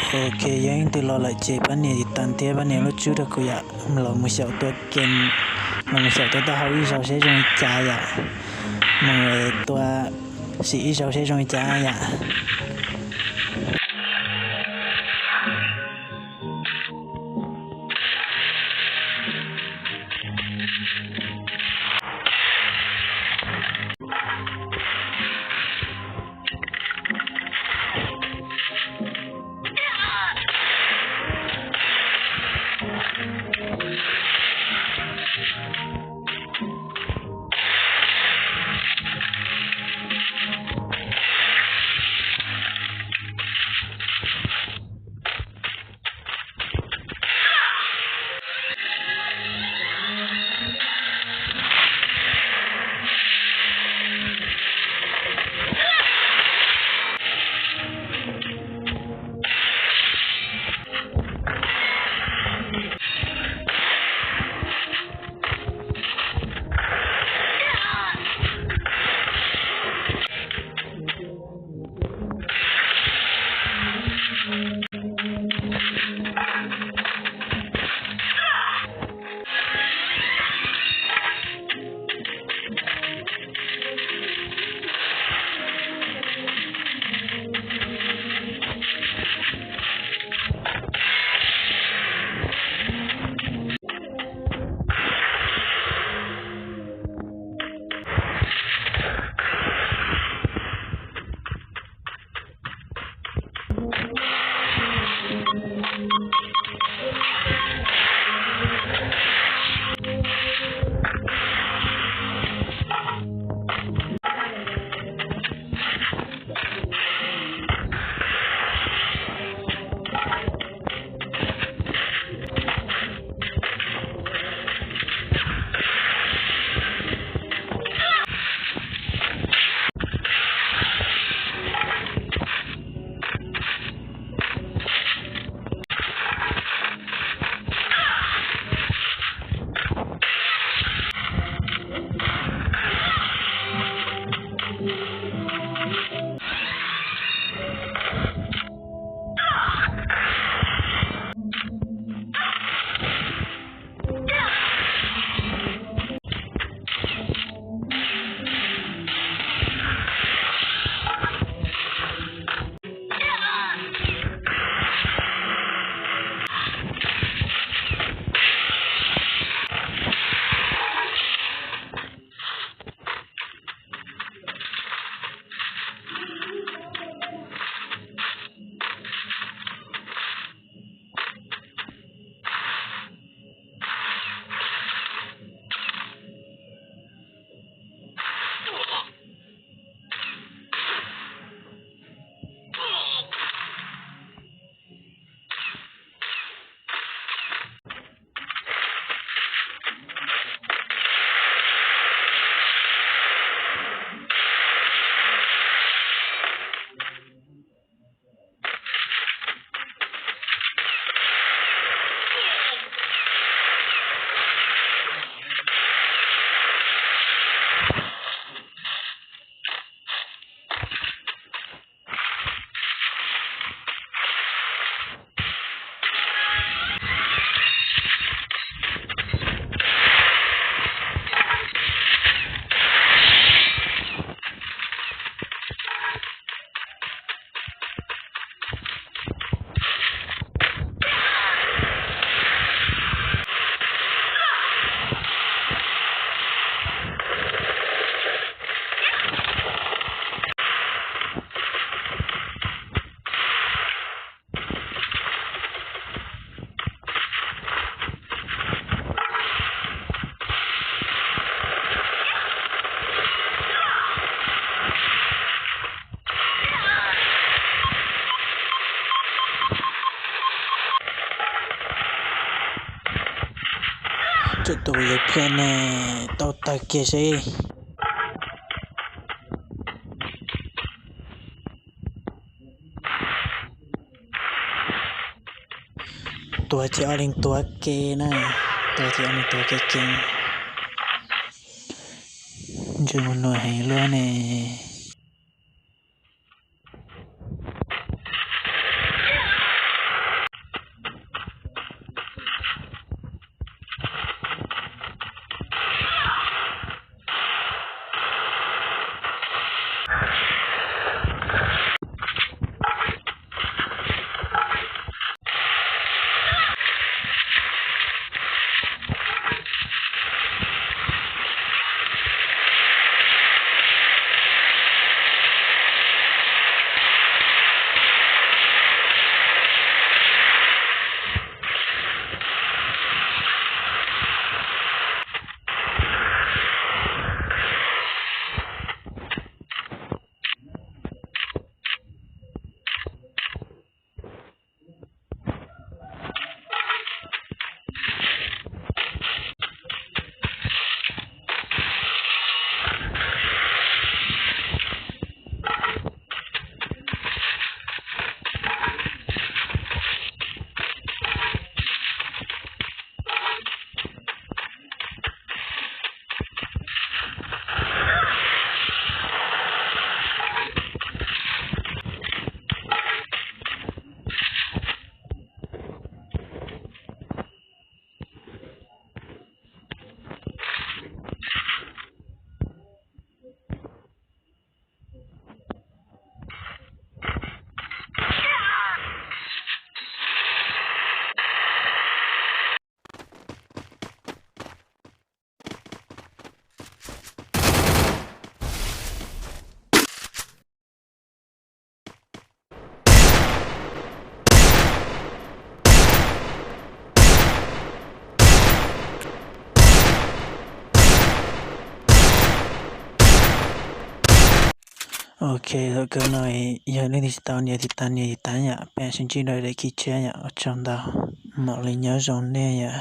Ok, yog leej twg los lawm ces pab nias tiv tas thiab pab nias lub tswb rau kuv yom. Los mus xyaum tua ke, los mus xyaum tua taub hau ib zaug seb zoo li cas yom. Mus tua sim ib zaug seb zoo li cas yom. Tsum tus yawg pliag ne, tau tawg kiag seb. Tuag ces ob leeg tuag ke na, tuag ces ob leeg tuag ke ke. Ntsej muag luag heev luaj ne. Ok, thaum kawg no yog leej twg tsis tau nias tiv tas nias tiv tas yom, peb sib ntsib dua daim khi tshiab yom, ua tsaug ntau, mam li nyob zoo nej yom.